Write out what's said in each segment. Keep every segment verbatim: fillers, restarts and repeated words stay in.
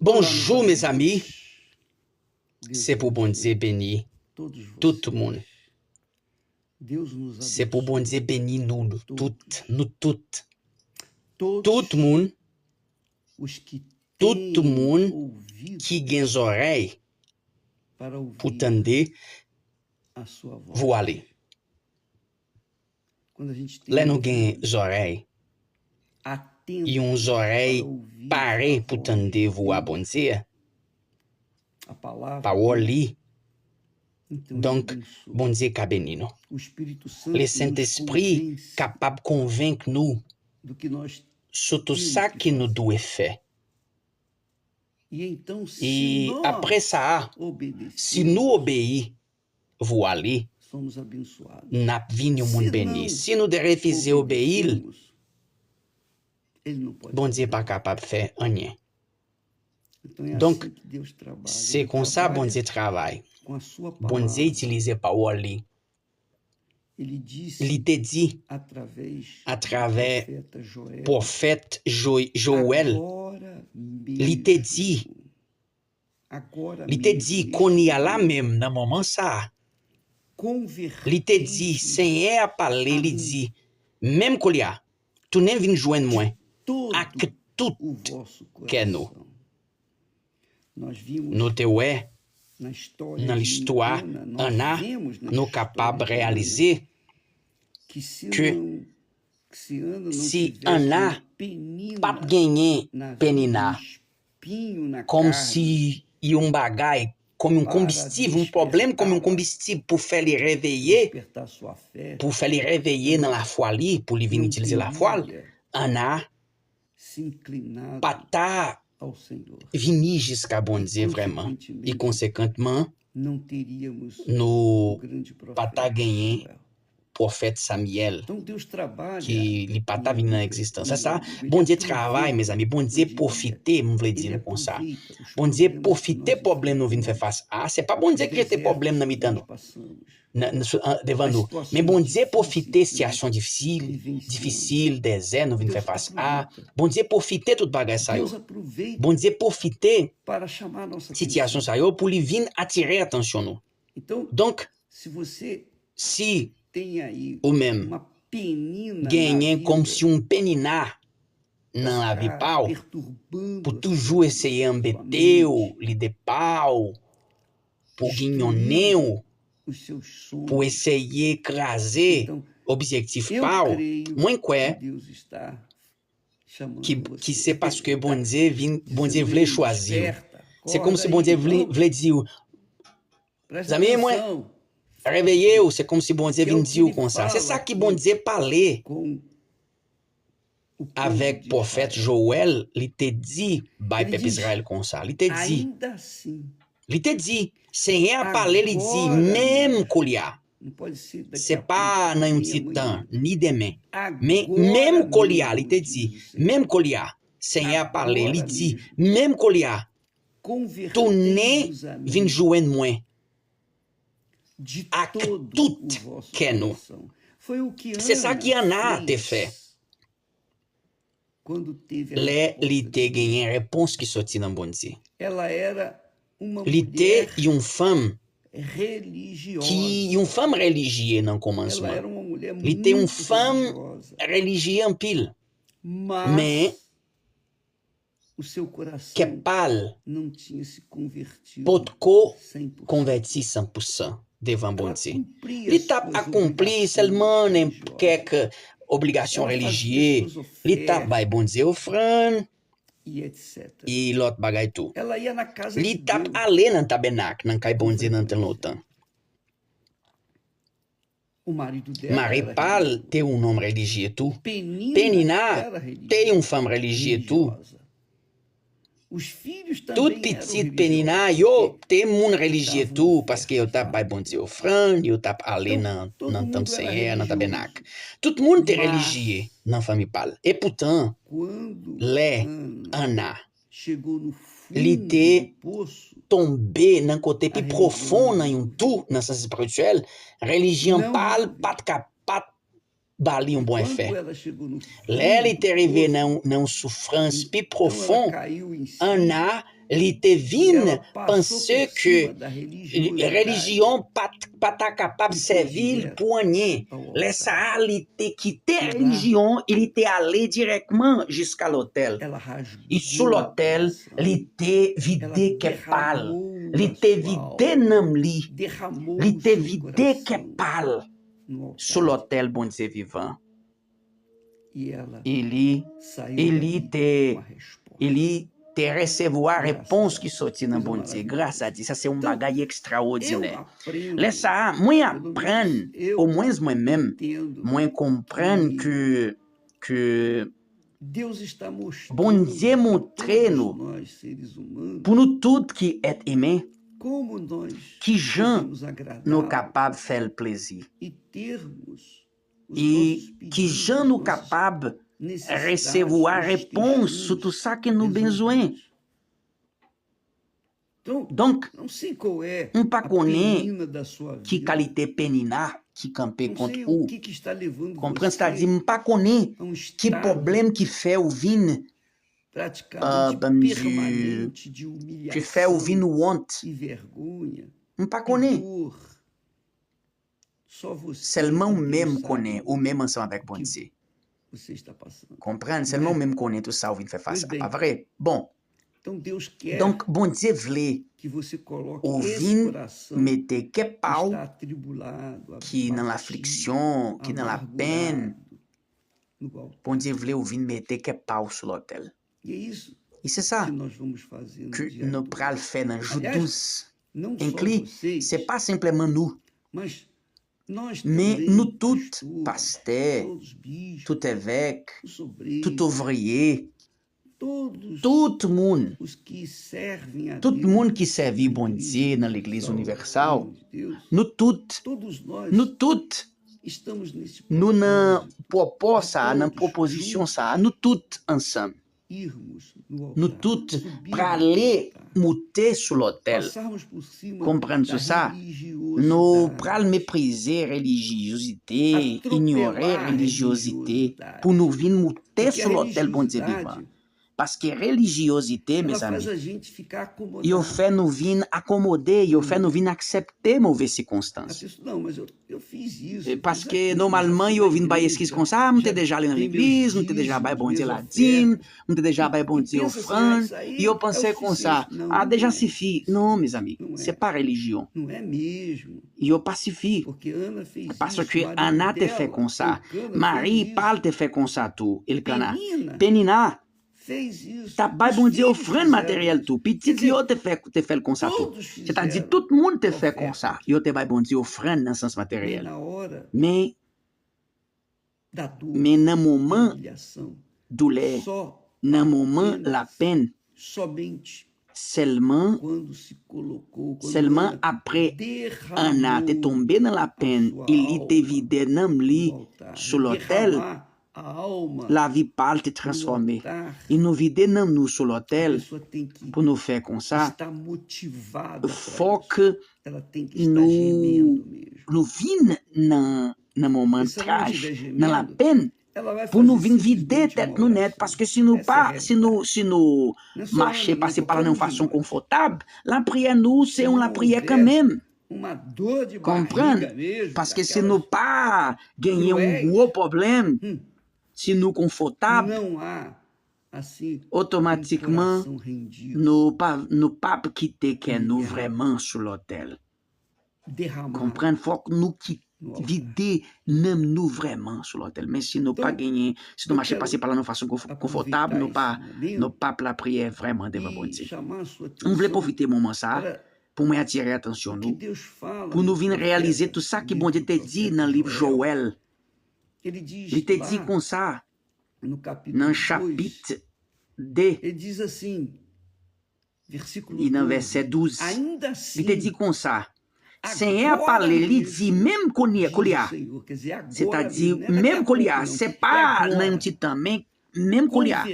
Bonjou, mezanmi. Se pou Bondye beni tout moun. Se pou Bondye beni nou tout, nou tout. Tout moun, tout moun ki gen zòrèy pou tande vwa li. Lè nou gen zòrèy, yon zòrèy pare pou tande vwa Bondye, pawòl li. Donk, Bondye ka beni nou. Lesentespri kapab konvenk nou sou tout sa ke nou dwe fè. E apre sa, si nou obeyi vwa li, n ap vin yon moun beni. Si nou te refize obeyi l, Bondye pa kapab fè anyen. Donk, se konsa Bondye travay. Bondye itilize pawòl li. Li te di, atravè pwofèt Jo-, Jowèl, li te di, li te di, kounye a la menm, nan moman sa a, li te di, Senyè a pale, li di, menm koulye a, tounen vin jwenn mwen ak tout kè nou. Nou te wè nan listwa Anna, nou kapab reyalize ke si Anna pa t genyen Penina kòmsi yon bagay, kòm yon konbistib, yon pwoblèm, kòm yon konbistib pou fè li reveye, pou fè li reveye nan lafwa li, pou li vin itilize lafwa l, Anna pa ta vini jiska Bondye vrèman. E konsekantman, nou pa ta genyen pwofèt Samyèl, ki li pa ta vin nan egzistans. Sa, sa, Bondye travay, mezanmi. Bondye pwofite, m vle di nou konsa. Bondye pwofite pwoblèm nou vin fè fas a. Se pa Bondye ki rete pwoblèm nan mitan nou, nan, nan, sou, an, devan nou. Men Bondye pwofite sitiyasyon difisil, difisil, dezè nou vin fè fas a. Bondye pwofite tout bagay sa yo. Bondye pwofite sitiyasyon sa yo pou li vin atire atansyon nou. Donk, si ou menm genyen kòmsi yon Penina nan lavi pa w, pou toujou eseye anbete w, lide pa w, pou ginyonnen w, pou eseye kraze objektif pa w, mwen kwè ki, ki se paske Bondye vin, Bondye vle chwazi w. Se kòmsi Bondye vle, vle di w, zanmi mwen, reveye w, se kòmsi Bondye vin di w konsa. Se sa ki Bondye pale avèk pwofèt Jowèl, li te di bay pèp Izrayèl konsa. Li te di, li te di, Senyè a pale, li di, menm koulye a, se pa nan yon ti tan, ni demen, men menm koulye a, li te di, menm koulye a, Senyè a pale, li di, menm koulye a, tounen vin jwenn mwen ak tout kè nou. Se sa ki Anna te fè. Lè li te genyen repons ki soti nan Bondye. Li te yon fanm ki, yon fanm relijye nan kòmansman. Li te yon fanm relijye anpil. Men, kè pa l potko konvèti san pou san devan Bondye. Li t ap akonpli sèlman nan kèk obligasyon relijye. Li t ap bay Bondye ofrann e lòt bagay tou. Li t ap ale nan tabènak, nan kay Bondye nan tan lontan. Mari pa l te yon nonm relijye tou. Penina te yon fanm relijye tou. Tout pitit Penina yo te moun relijye tou, paske yo t ap bay Bondye ofrann, yo t ap ale nan, nan tanp Senyè a, nan tabènak. Tout moun te relijye nan fanmi pa l. Epoutan, lè Anna li te tonbe nan kote pi pwofon nan yon twou nan sans espirityèl, relijyon pa l pa t ka pa t ba li yon bon efè. Lè li te rive nan, nan yon soufrans pi pwofon, Anna Li te vin panse ke relijyon pa t, pa ta kapab sèvi l pou anyen. Lè sa a, li te kite relijyon, li te ale dirèkteman jiska lòtèl. E sou lòtèl, li te vide kèk pa l. Li te vide nanm li. Li te vide kèk pa l sou lòtèl Bondye vivan. E li, e li te, e li te resevwa repons ki soti nan Bondye. Gras a Dye, sa se yon bagay ekstraòdinè. Lè sa a, mwen aprann, omwens mwen menm, mwen konprann ke, ke Bondye montre nou, pou nou tout ki èt imen, ki jan nou kapab fè l plezi. E ki jan nou kapab resevwa repons sou tout sa ke nou bezwen. Donk, m pa konnen ki kalite Penina ki kanpe kont ou. Konprann, sètadi, m pa konnen ki pwoblèm ki fè ou vin, ah, ban m di, ki fè ou vin wont. M pa konnen. Sèlman ou menm konnen, ou menm ansanm avèk Bondye. Konprann, sèlman ou menm konnen tout sa ou vin fè fas a, pa vre? Bon, donk, Bondye vle ou vin mete kèk pa w ki nan lafliksyon, ki nan lapenn. Bondye vle ou vin mete kèk pa w sou lòtèl. E se sa ke nou pral fè nan jou douz. Enkli, se pa senpleman nou, men nou tout, pastè, tout evèk, tout ouvriye, tout moun, tout moun ki sèvi Bondye nan legliz inivèsal, nou tout, nou tout, nou nan pwopò sa a, nan pwopozisyon sa a, nou tout ansanm. Nou tout prale moute sou lòtèl. Konprann sou sa, nou pral meprize relijyozite, inyore relijyozite, pou nou vin moute sou lòtèl Bondye vivan. Paske relijyozite, mezanmi, yo fè nou vin akomode, yo fè nou vin aksepte move sikonstans. E paske nòmalman yo vin bay eskiz konsa, "M te deja ale nan legliz, m te deja bay Bondye ladim, m te deja bay Bondye ofrann." Yo panse konsa, "A, deja sifi." Non, mezanmi, se pa relijyon. Yo pa sifi. Paske Ana te fè konsa. Mari pa l te fè konsa tou, Elkana. Penina t ap bay Bondye ofrann materyèl tou. Pitit yo te fè, te fè l konsa tou. Sètadi, tout moun te fè konsa. Yo te bay Bondye ofrann nan sans materyèl. Men, men nan moman doulè, nan moman lapenn, sèlman, sèlman apre Ana te tonbe nan lapenn e li te vide nanm li sou lòtèl, lavi pa l te transfòme. E nou vide nanm nou sou lòtèl pou nou fè konsa. Fòk nou, nou vin nan, nan moman traj, nan lapenn, pou nou vin vide tèt nou nèt, paske si nou pa, si nou, si nou mache pase pa la nan yon fason konfòtab, lapriyè nou se yon lapriyè kanmenm. Konprann? Paske si nou pa genyen yon gwo pwoblèm, si nou konfòtab, otomatikman nou pa, nou p ap kite kè nou vrèman sou lòtèl. Konprann, fòk nou ki vide nanm nou vrèman sou lòtèl. Men si nou pa genyen, si nou mache pase pa la nan fason konf-, konfòtab, nou pa, nou p ap lapriyè vrèman devan Bondye. M vle pwofite moman sa a pou mwen atire atansyon nou, pou nou vin reyalize tout sa ke Bondye te di nan liv Jowèl. Li te di konsa, nan chapit de, li nan vèsè douz, li te di konsa, Senyè a pale, li di, menm kounye, kounye a, sètadi, menm kounye a, se pa nan yon ti tan, men menm kounye a,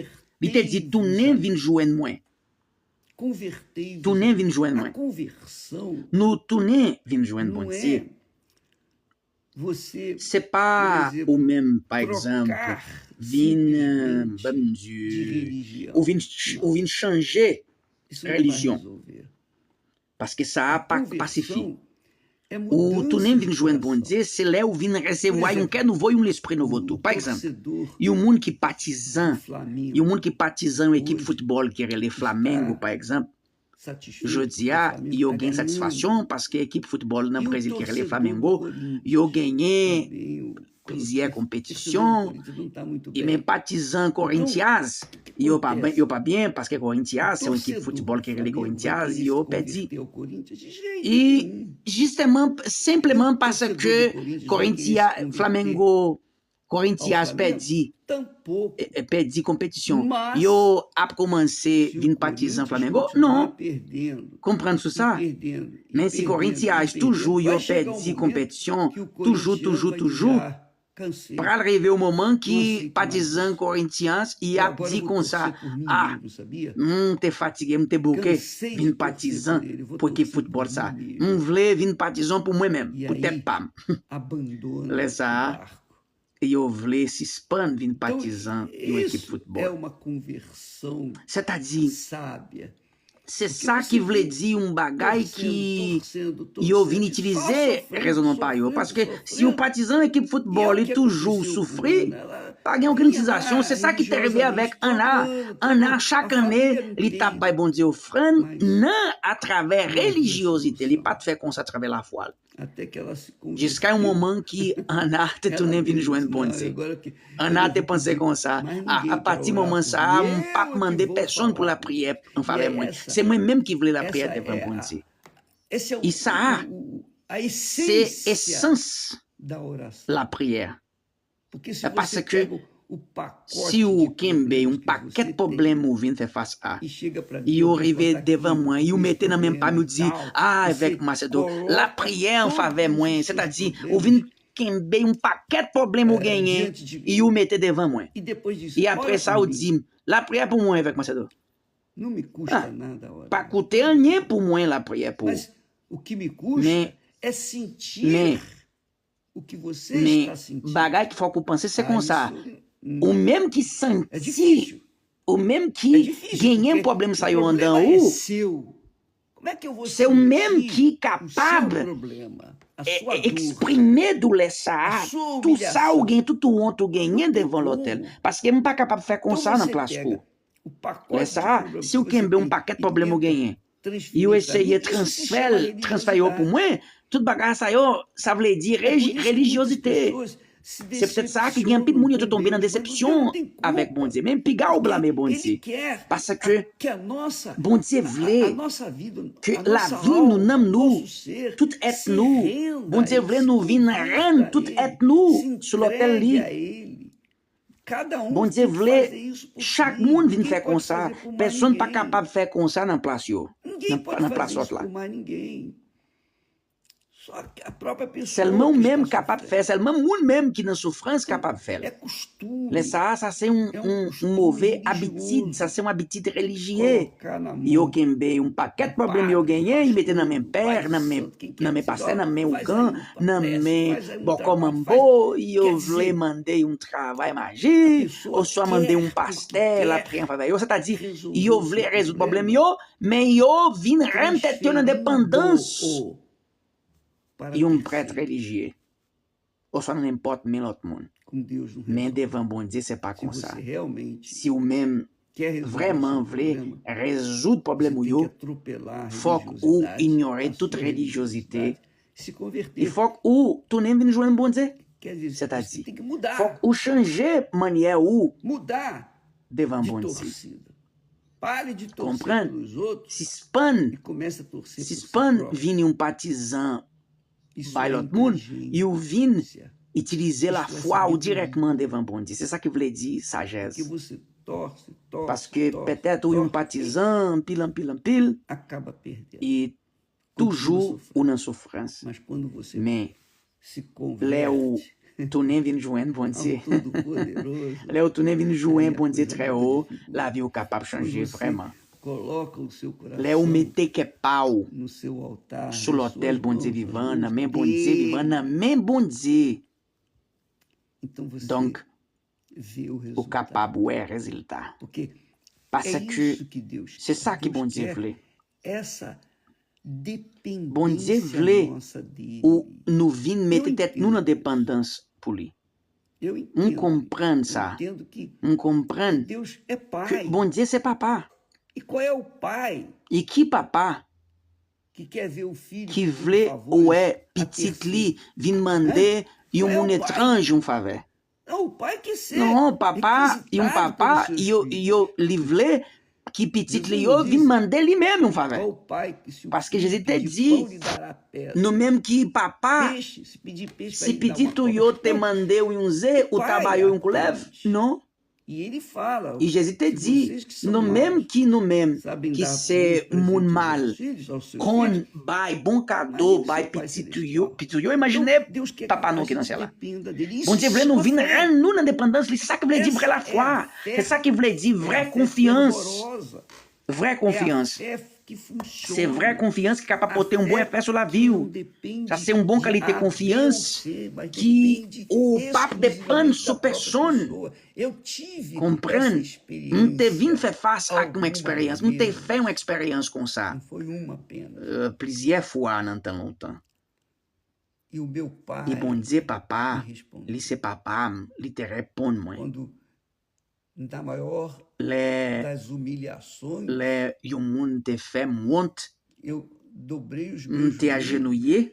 li te di, tounen vin jwenn mwen. Tounen vin jwenn mwen. Nou tounen vin jwenn Bondye. Se pa ou menm, pa egzanp, vin, euh, ban m di, ou vin, ou vin chanje relijyon. Paske sa a pa, pa sifi. Ou tounen vin jwenn Bondye, se lè ou vin resevwa yon kè nouvo, yon lespri nouvo tou. Pa egzanp, yon moun ki patizan, yon moun ki patizan yon ekip foutbòl ki rele Flamengo, pa egzanp, jodi a, yo gen satisfaksyon paske ekip foutbòl nan Brezil ki rele Flamengo, yo genyen plizyè konpetisyon. E men patizan Corinthians, yo pa ben, yo pa byen, paske Corinthians se yon ekip foutbòl ki rele Corinthians, yo pèdi. E jisteman, senpleman paske Corinthians, Flamengo, Corinthians pèdi, e, e, pèdi konpetisyon. Yo ap kòmanse vin patizan Flamengo? Non. Konprann sou sa. Men si Corinthians toujou yo pèdi konpetisyon, toujou, toujou, toujou, pral rive yon moman ki patizan Corinthians y ap di konsa, ah, m te fatige, m te bouke vin patizan pou ekip foutbòl sa. M vle vin patizan pou mwen menm, pou tèt pa m. Lè sa a, yo vle sispann vin patizan yon ekip foutbòl. Sètadi, se sa ki vle di yon bagay ki yo vin itilize rezonman pa yo. Paske si yon patizan ekip foutbòl, li toujou soufri, pa gen okenn itilizasyon. Se sa ki te rive avèk Anna. Anna, chak ane, li t ap bay Bondye ofrann nan, atravè relijyozite. Li pa t fè konsa atravè lafwa l. Jiska yon moman ki Anna te tounen vin jwenn Bondye. Anna te panse konsa, a, apati moman sa a, m p ap mande pèsonn pou lapriyè an favè mwen. Se mwen menm ki vle lapriyè devan Bondye. E sa a, se esans lapriyè. Paske si ou kenbe yon pakèt pwoblèm ou vin fè fas a, yo rive devan mwen, yo mete nan men pa m, yo di, a, avèk Macedo, lapriyè an favè mwen, sètadi, ou vin kenbe yon pakèt pwoblèm ou genyen, yo mete devan mwen. E apre sa, ou di m, lapriyè pou mwen avèk Macedo. A, pa koute anyen pou mwen lapriyè pou ou. Men, men, Men bagay ki fòk ou panse se konsa. Ou menm ki santi, ou menm ki genyen pwoblèm sa yo anndan ou, se ou menm ki kapab e, e, eksprime doulè sa a, tout sa ou gen, tout wont ou genyen devan lòtèl. Paske m pa kapab fè konsa nan plas ou. Lè sa a, si w kenbe yon pakèt pwoblèm ou genyen, yo eseye transfè l, transfè yo pou mwen, tout bagay sa yo, sa vle di reji-, relijyozite. Se petèt sa ki gen anpil moun yo te tonbe nan desepsyon avèk Bondye. Men piga w blame Bondye. Paske Bondye vle ke lavi nou, nanm nou, tout èt nou, Bondye vle nou vin rann tout èt nou sou lòtèl li. Bondye vle chak moun vin fè konsa. Pèsonn pa kapab fè konsa nan plas yo, nan, nan plas lòt la. Sèlman ou menm kapab fè, sèlman moun menm ki nan soufrans kapab fè l. Lè sa a, sa se yon, yon, yon move abitid, sa se yon abitid relijye. Yo kenbe yon pakèt pwoblèm yo genyen, yo mete nan men pè, nan men, nan men pastè, nan men ougan, nan men bòkò manbo, yo vle mande yon travay majik, oswa mande yon pastè, l ap priye an favè yo. Sètadi, yo vle rezoud pwoblèm yo, men yo vin rann tèt yo nan depandans yon prèt relijye, oswa nan nenpòt men lòt moun. Men devan Bondye, se pa konsa. Si w menm vrèman vle rezoud pwoblèm ou yo, fòk ou inyore tout relijyozite. E fòk ou tounen vin jwenn Bondye. Sètadi, fòk ou chanje mannyè ou devan Bondye. Konprann, sispann, sispann vin yon patizan bay lòt moun, e w vin itilize lafwa w dirèkman devan Bondye. Se sa ki vle di sajès. Paske petèt ou yon patizan anpil, anpil, anpil, e toujou ou nan soufrans. Men lè ou tounen vin jwenn Bondye, lè ou tounen vin jwenn Bondye trè wo, lavi w kapab chanje vrèman. Lè ou mete kè pa w sou lòtèl Bondye vivan, nan men Bondye vivan, nan men Bondye, donk, ou kapab wè rezilta. Paske se sa ki Bondye vle. Bondye vle ou nou vin mete tèt nou nan depandans pou li. M konprann sa. M konprann ke Bondye se papa. E ki papa ki vle wè pitit li vin mande yon moun etranj yon favè? Non, papa, yon papa, yo, yo, li vle ki pitit li yo vin mande li menm yon favè. Paske Jezi te di, nou menm ki papa, si pitit ou yo te mande w yon ze, ou ta ba yo yon koulèv? Non. E Jezi te di, nou menm ki nou menm, ki se moun mal, konn bay bon kado, bay pitit ou yo, pitit ou yo, imajine papa nou ki nan syèl la. Bondye vle nou vin rann nou nan depandans li, se sa ki vle di vrè lafwa, se sa ki vle di vrè konfyans. Vrè konfyans. Se vrè konfyans ki kapab pote yon bon efè sou lavi w. Sa se yon bon kalite konfyans ki ou p ap depann sou pèsonn. Konprann, m te vin fè fas ak yon eksperyans, m te fè yon eksperyans konsa. Euh, plizyè fwa nan tan lontan. E Bondye papa, li se papa m, li te reponn mwen. Lè, lè yon moun te fè m wont, m te ajenouye,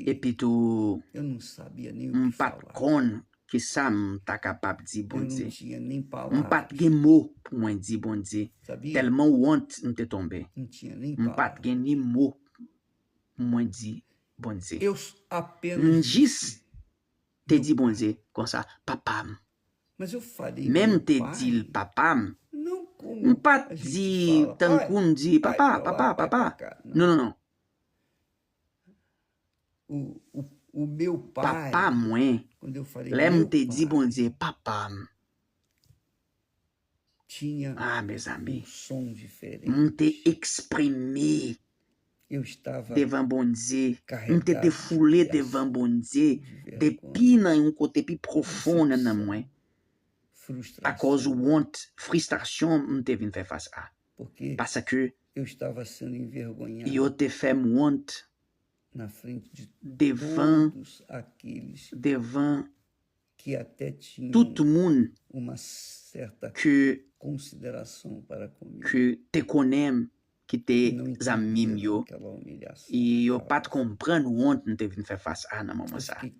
epi tou, m pa t konn ki sa m ta kapab di Bondye. M pa t gen mo pou mwen di Bondye, tèlman wont m te tonbe. M pa t gen ni mo pou mwen di Bondye. M jis te di Bondye konsa, papa m. Men m te di l papa m. M pa t di tankou m di papa, papa, papa. Non, non, non. Papa mwen, lè m te di Bondye papa m, ah, mezanmi, m te eksprime devan Bondye, m te defoule devan Bondye, depi nan yon kote pi pwofon nan nanm mwen, akòz wont, fristrasyon m te vin fè fas a. Paske yo te fè m wont devan, devan tout moun ke, ke te konnen m, ki te zanmi m yo. E yo pa t konprann wont m te vin fè fas a nan moman sa a.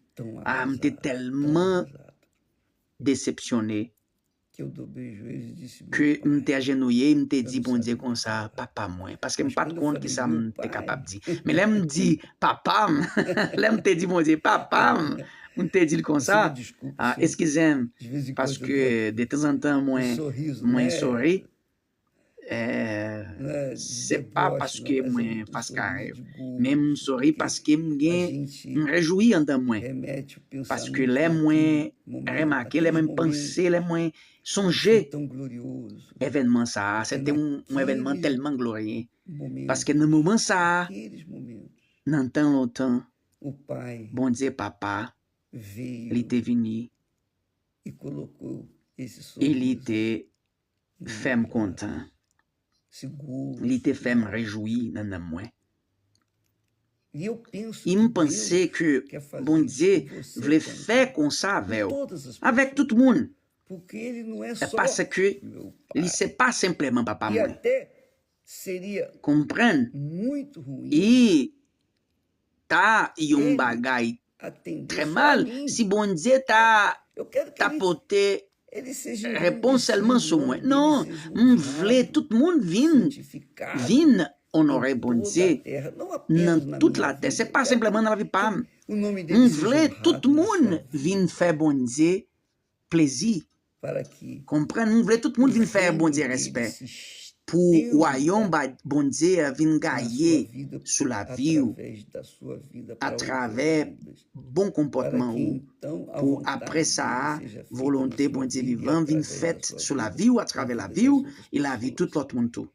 Ah, m te tèlman desepsyone ke m te ajenouye, m te di Bondye konsa, papa mwen, paske m pa t konn ki sa m te kapab di. Men lè m di papa m, lè m te di Bondye papa m, m te di l konsa, ah, eskize m, paske detanzantan mwen, mwen souri, eh, se pa paske mwen fas kare, men m souri paske m gen, m rejwi anndan mwen. Paske lè mwen remake, lè mwen panse, lè mwen sonje evènman sa a, se te yon, yon evènman tèlman glorye. Paske nan moman sa a, nan tan lontan, Bondye Papa, li te vini e li te fè m kontan. Li te fè m rejwi nan nanm mwen. E m panse ke Bondye vle fè konsa avè w, avèk tout moun. Paske li se pa senpleman papa mwen. Konprann? E ta yon bagay trè mal si Bondye ta, ta pote repons sèlman sou mwen. Non, m vle tout moun vin, vin onore Bondye nan tout latè. Se pa senpleman nan lavi pa m. M vle tout moun vin fè Bondye plezi. Konprann, m vle tout moun vin fè Bondye respè. Pou wayòm Bondye a vin gaye sou lavi w atravè bon konpòtman ou. Pou apre sa a, volonte Bondye vivan vin fèt sou lavi w, atravè lavi w, e lavi tout lòt moun tou.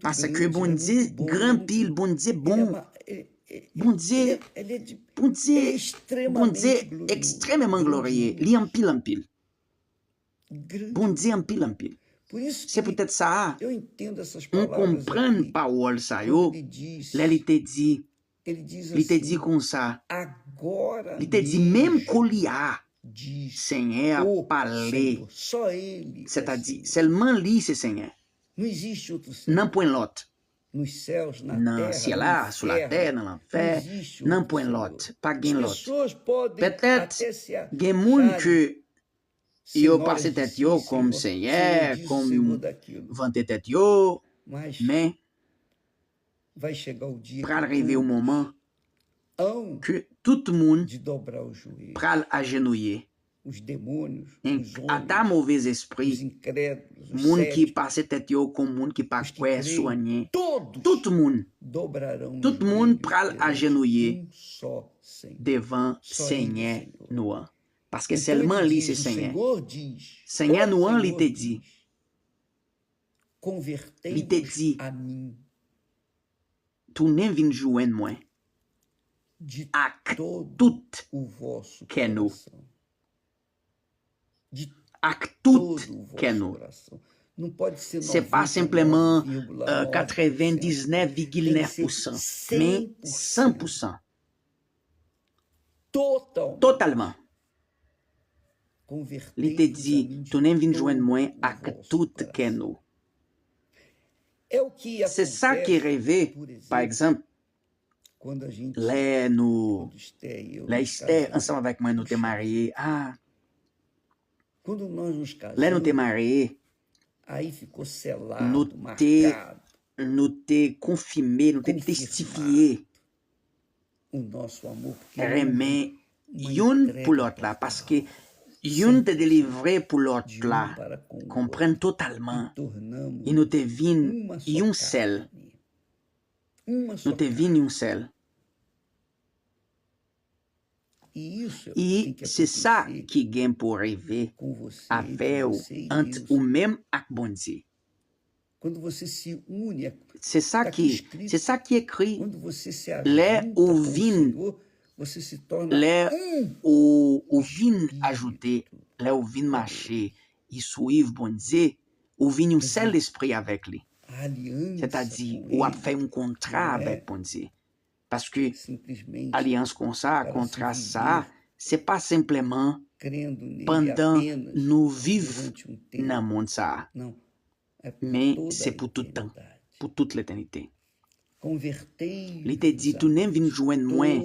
Paske Bondye gran anpil, Bondye bon. Bondye, Bondye, Bondye ekstrèmeman glorye, li anpil, anpil. Bondye anpil, anpil. Se poutèt sa a, m konprann pawòl sa yo, lè li te di, li te di konsa, li te di, menm koulye a, Senyè a pale, sètadi, sèlman li se Senyè. Nanpwen lòt. Nan syèl la, sou latè, nan lanfè, nanpwen lòt, pa gen lòt. Petèt, gen moun ke yo pase tèt yo kòm Senyè, kòm vante tèt yo, men pral rive yon moman ke tout moun pral ajenouye. Ata movez espri, moun ki pase tèt yo kòm moun ki pa kwè sou anyen, tout moun, tout moun pral ajenouye devan Senyè nou an. Paske sèlman li se Senyè. Senyè nou an, li te di, li te di, tounen vin jwenn mwen ak tout kè nou. Ak tout kè nou. Se pa senpleman katrevendiznèf vigil nèf pousan, men san pousan. Totalman. Li te di, tounen vin jwenn mwen ak tout kè nou. Se sa ki rive, pa egzanp, lè nou, lè Estè ansanm avèk mwen nou te marye, a, lè nou te marye, nou te, nou te konfime, nou te testifye renmen youn pou lòt la, paske youn te delivre pou lòt la, konprann totalman, e nou te vin yon sèl. Nou te vin yon sèl. E se sa ki gen pou rive avè w, ant ou menm ak Bondye. Se sa ki, se sa ki ekri, lè ou vin, lè ou, ou vin ajoute, lè ou vin mache, e swiv Bondye, ou vin yon sèl lespri avèk li. Sètadi, w ap fè yon kontra avèk Bondye. Paske alyans konsa, kontra sa, se pa senpleman pandan nou viv nan mond sa a, men se pou tout tan, pou tout letènite. Li te di, tounen vin jwenn mwen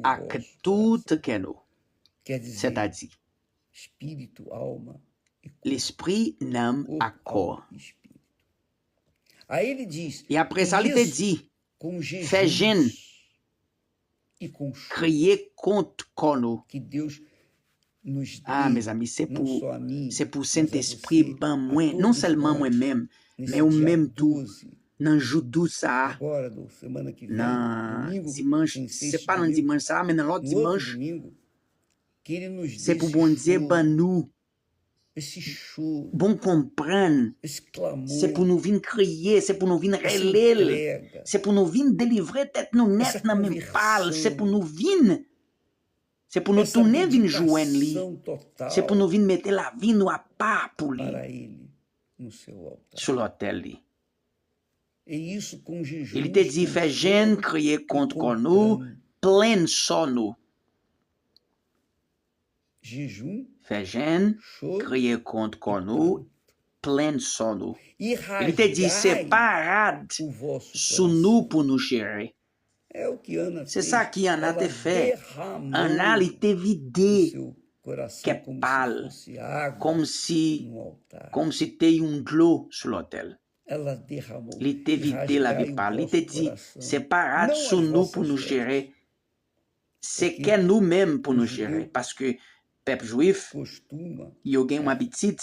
ak tout kè nou, sètadi lespri, nanm ak kò. E apre sa, li te di, fè jèn, kriye kont kò nou. Ah, mezanmi, se pou, se pou Sentespri ban mwen, non sèlman mwen menm, men ou menm tou, nan jou dou sa a, nan dimanch, se pa nan dimanch sa a, men nan lòt dimanch, se pou Bondye ban nou bon konprann, se pou nou vin kriye, se pou nou vin rele l, se pou nou vin delivre tèt nou nèt nan men pa l, se pou nou vin, se pou nou tounen vin jwenn li, se pou nou vin mete lavi nou apa pou li, sou lotèl li. E li te di, fè jèn, kriye kont kò nou, plenn sò nou. Fè jèn, kriye kont kò nou, plenn sò nou. E li te di, se pa rad sou nou pou nou jere. Se sa ki Anna te fè. Anna, li te vide kèp pa l, kòmsi, kòmsi te yon dlo sou lotèl. Li te vide lavi pa l. Li te di, se pa rad sou nou pou nou jere. Se kè nou menm pou nou jere. Paske pèp jwif, yo gen yon abitid.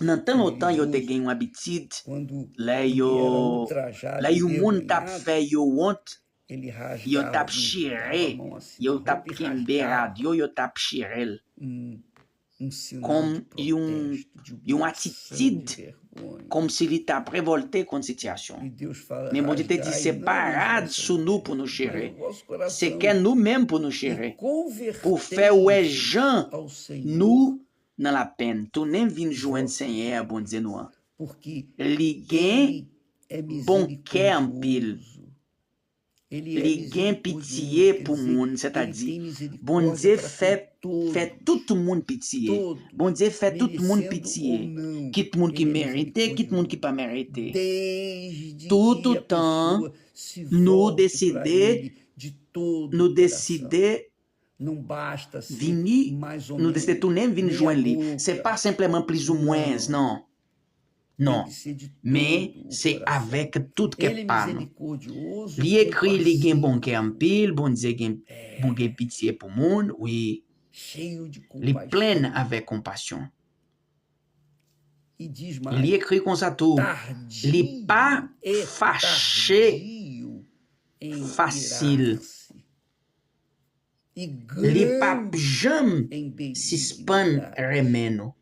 Nan tan lontan, yo te gen yon abitid, lè yo, lè yon moun t ap fè yo wont, yo t ap chire, yo t ap kenbe rad yo, yo t ap chire l. Kòm yon, yon atitid, kòmsi li t ap revòlte kont sitiyasyon. Men Bondye te di, se pa rad sou nou pou nou jere. Se kè nou menm pou nou jere. Pou fè wè jan nou nan lapenn, tounen vin jwenn Senyè a, Bondye nou an. Li gen bon kè anpil. Li gen pitye pou moun, sètadi, Bondye fè, fè tout moun pitye. Bondye fè tout moun pitye, kit moun ki merite, kit moun ki pa merite. Toutotan nou deside, nou deside vini, nou deside tounen vin jwenn li. Se pa senpleman plizoumwens, non. Non. Men se avèk tout kè pa nou. Li ekri, li gen bon kè anpil, Bondye gen, bon gen pitye pou moun, wi. Li plen avèk konpasyon. Li ekri konsa tou, li pa fache fasil. Li p ap janm sispann renmen nou.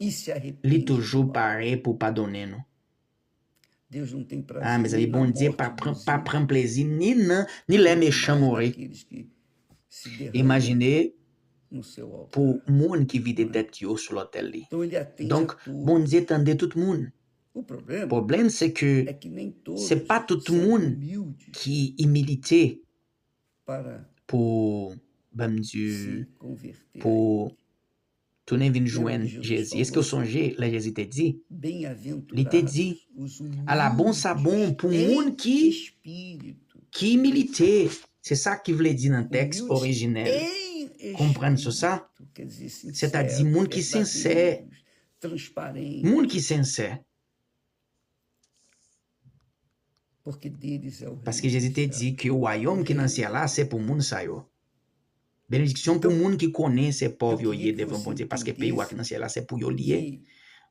Li toujou pare pou padonnen nou. Ah, mezanmi, Bondye pa pran, pa pran plezi ni nan, ni lè mechan mouri. Imajine pou moun ki vide tèt yo sou lòtèl li. Donk, Bondye tande tout moun. Pwoblèm, se ke se pa tout moun ki imilite pou, ban m di, pou tounen vin jwenn Jezi. Èske w sonje lè Jezi te di? Li te di, ala bon sa bon pou moun ki, ki imilite. Se sa ki vle di nan tèks orijinèl. Konprann sou sa? Sètadi moun ki sensè. Moun ki sensè. Paske Jezi te di ke wayòm ki nan syèl la se pou moun sa yo. Benediksyon pou moun ki konnen se pòv yo ye devan Bondye, paske peyi wa ki nan syèl la se pou yo li ye.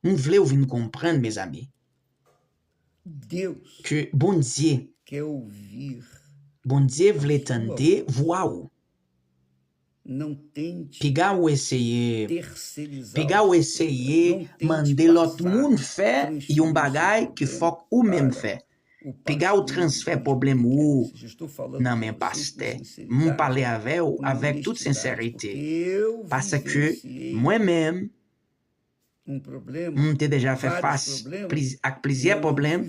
M vle w vin konprann, mezanmi, ke Bondye, Bondye vle tande vwa w. Piga w eseye, piga w eseye mande lòt moun fè yon bagay ke fòk ou menm fè. Piga w transfè pwoblèm ou nan men pastè. M pale avè w avèk tout sensèrite. Paske mwen menm, m te deja fè fas pliz-, ak plizyè pwoblèm,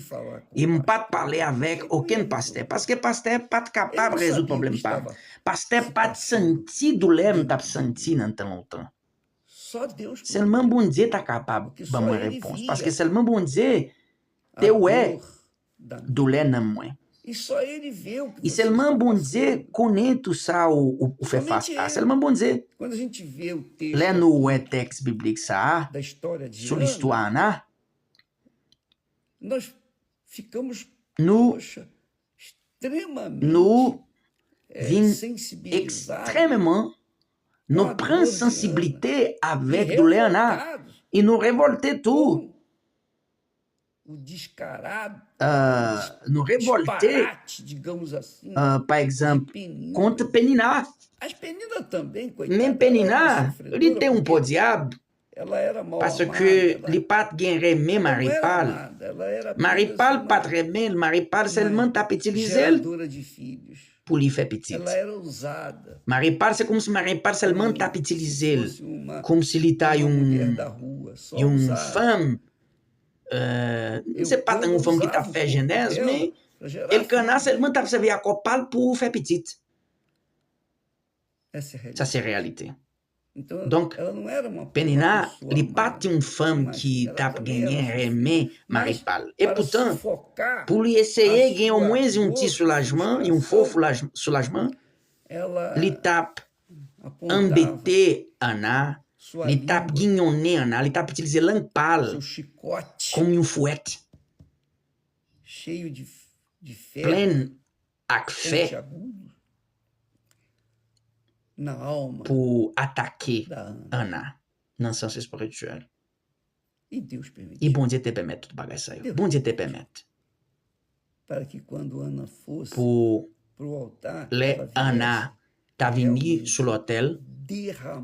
e m pa t pale avèk okenn pastè, paske pastè pa t kapab rezoud pwoblèm pa m. Pastè pa t santi doulè m t ap santi nan tan lontan. Sèlman Bondye ta kapab ban mwen repons, paske sèlman Bondye te wè doulè nanm mwen. E sèlman Bondye konnen tou sa ou, ou, ou fè fas a. Sèlman Bondye. Lè nou wè tèks biblik sa a, sou listwa Ana, nou, nou vin ekstrèmman, nou pran sansiblite avèk doulè Ana, e nou revòlte tou. Ah, nou revòlte, ah, pa egzanp, kont Penina. Men Penina, li te yon podyab, paske li pa t gen renmen mari pa l. Mari pa l pa t renmen l, mari pa l sèlman t ap itilize l pou li fè pitit. Mari pa l, se kòmsi mari pa l sèlman t ap itilize l, kòmsi li ta yon, yon fanm, euh, se pa t yon fanm ki t ap fè jennès, men Elkana sèlman t ap sèvi ak kò pa l pou fè pitit. Sa se reyalite. Donk, Penina, li pa t yon fanm ki t ap genyen renmen mari pa l. Epoutan, pou li eseye gen omwen yon ti soulajman, yon fo foulaj-, soulajman, li t ap anbete Ana, li t ap ginyonnen Ana, li t ap itilize lang pa l kòm yon fwèt, plen ak fè pou atake Ana nan sans espirityèl. E Bondye te pèmèt tout bagay sa yo. Bondye te pèmèt pou lè Ana ta vini sou lòtèl,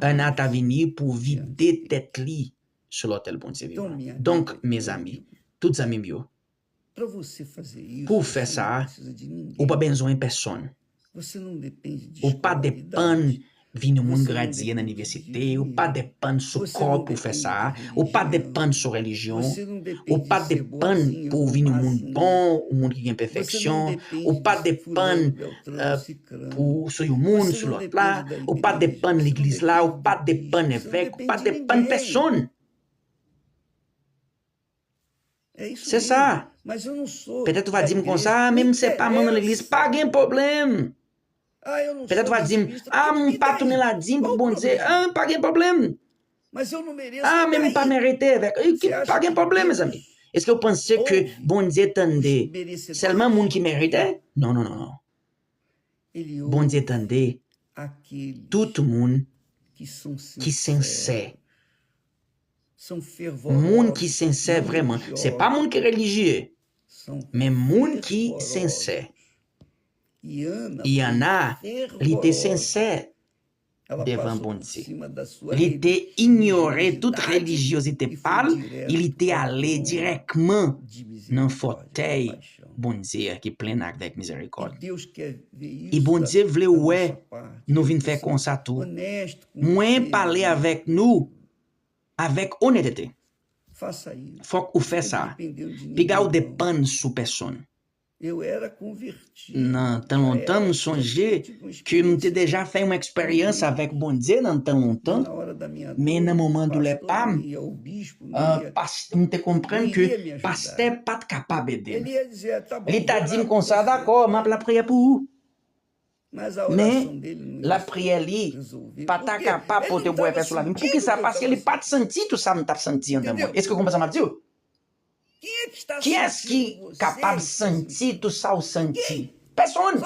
Ana ta vini pou vide tèt li sou lòtèl Bondye vivan. Donk, mezanmi, tout zanmi m yo, pou w fè sa, ou pa bezwen pèsonn. Ou pa depann Vin yon moun gradye nan inivèsite, ou pa depann sou kò w pou fè sa, ou pa depann sou relijyon, ou pa depann pou w vin yon moun bon, yon moun ki gen pèfeksyon, ou pa depann, eh, pou, sou yon moun, sou lòt la, ou pa depann legliz la, ou pa depann evèk, ou pa depann pèsonn. Se sa. Petèt ou va di m konsa, "Ah, men m se pa manm nan legliz." Pa gen pwoblèm. Petèt ou va di m, "Ah, m pa tounen ladim pou Bondye." Ah, pa gen pwoblèm. Ah, men m pa merite avèk. Eh, ki, pa gen pwoblèm, mezanmi. Èske w panse ke Bondye tande sèlman moun ki merite? Non, non, non, non. Bondye tande tout moun ki sensè. Moun ki sensè vrèman. Se pa moun ki relijye, men moun ki sensè. I Anna, li te sensè devan Bondye. Li te inyore tout relijyozite pa l, e li te ale dirèkman nan fòtèy Bondye a ki plen avèk mizerikòd. E Bondye vle wè nou vin fè konsa tou. Mwen pale avèk nou avèk onètete. Fòk ou fè sa. Piga ou depann sou pèsonn. Nan tan lontan, m sonje ke m te deja fè yon eksperyans avèk Bondye nan tan lontan, men nan moman doulè pa m, ah, pas-, m te konprann ke pastè pa t kapab ede m. Li ta di m konsa, "Dakò, m ap lapriyè pou ou." Men, lapriyè li pa ta kapab pote bwè fè sou lavi m. Poukisa? Paske li pa t santi tou sa m t ap santi anndan mwen. Èske w konprann sa m ap di w? Kiyès ki kapab santi tou sa w santi? Pèsonn.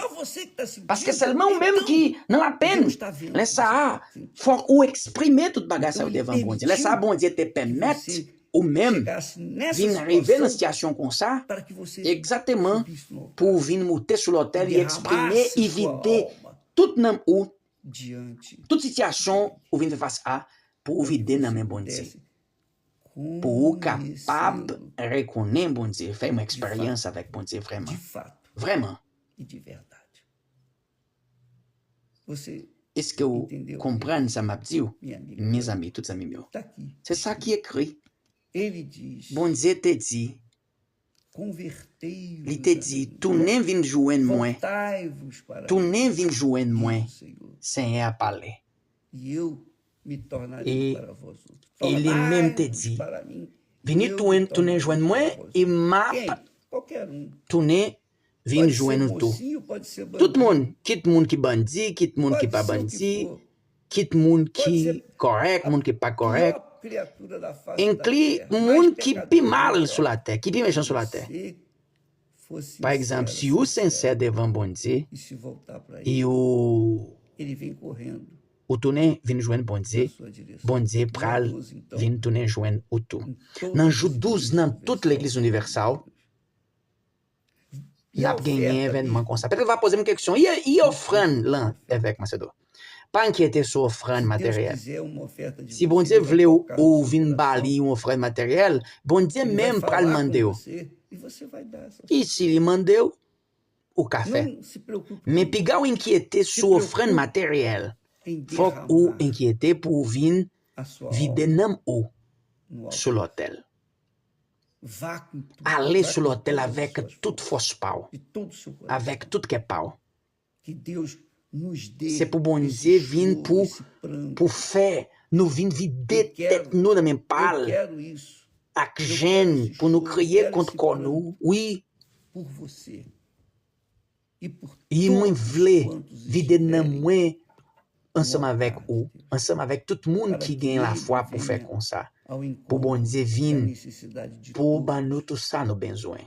Paske sèlman ou menm ki nan lapenn. Lè sa a, fòk ou eksprime tout bagay sa yo devan Bondye. Lè sa a, Bondye te pèmèt ou menm vin rive nan sitiyasyon konsa, egzakteman pou w vin moute sou lòtèl, e eksprime, e vide tout nanm ou, tout sitiyasyon ou vin fè fas a, pou ou vide nan men Bondye. Pou ou kapab rekonnen Bondye, fè yon eksperyans avèk Bondye vrèman. Vrèman. Èske w konprann sa m ap di w? Mezanmi, tout zanmi m yo. Se sa ki ekri. Bondye te di, li te di, "Tounen vin jwenn mwen. Tounen vin jwenn mwen," Senyè a pale. E, e li menm te di, "Vini tounen, tounen jwenn mwen, e m ap tounen vin jwenn ou tou." Tout moun, kit moun ki bandi, kit moun ki pa bandi, kit moun ki kòrèk, moun ki pa kòrèk, enkli moun ki pi mal sou latè, ki pi mechan sou latè. Pa egzanp, si ou sensè devan Bondye, e ou, ou tounen vin jwenn Bondye, Bondye pral vin tounen jwenn ou tou. Nan jou douz nan tout legliz inivèsal, n ap genyen evènman konsa. Petèt ou va poze m kesyon, "E, e ofrann lan?" Evèk Masedo. Pa enkyete sou ofrann materyèl. Si Bondye vle ou, ou vin ba li yon ofrann materyèl, Bondye menm pral mande w. E si li mande w, ou ka fè. Men piga w enkyete sou ofrann materyèl, fòk ou enkyete pou w vin vide nanm ou sou lòtèl. Ale sou lòtèl avèk tout fòs pa w, avèk tout kè pa w. Se pou Bondye vin pou, pou fè nou vin vide tèt nou nan men pa l ak jèn pou nou kriye kont kò nou. Wi. E mwen vle vide nanm mwen ansanm avèk ou, ansanm avèk tout moun ki gen lafwa pou fè konsa. Pou Bondye vin, pou ban nou tout sa nou bezwen.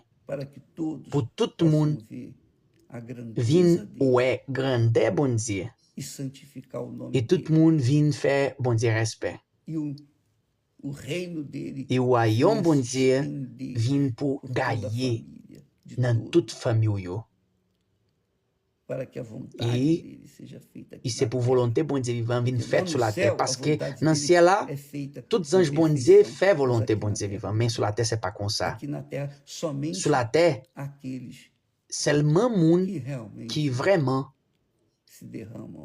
Pou tout moun vin wè grandè Bondye. E tout moun vin fè Bondye respè. E wayòm Bondye vin pou gaye nan tout fanmi w yo. E, e se pou volonte Bondye vivan vin fèt sou latè. Paske nan syèl la, tout zanj Bondye fè volonte Bondye vivan. Men sou latè, se pa konsa. Sou latè, sèlman moun ki vrèman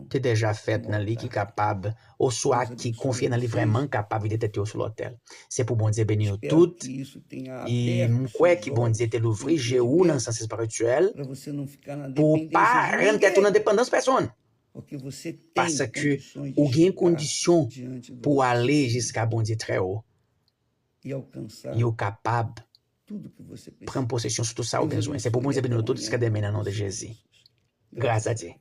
te deja fèt nan li ki kapab, oswa ki konfye nan li vrèman kapab vide tèt yo sou lotèl. Se pou Bondye beni nou tout. E m kwè ki Bondye te louvri je ou nan sans espirityèl pou w pa rann tèt ou nan depandans pèsonn. Paske ou gen kondisyon pou w ale jiska Bondye trè wo. E w kapab pran posesyon sou tout sa ou bezwen. Se pou Bondye beni nou tout jiska demen nan non de Jezi. Gras a Dye.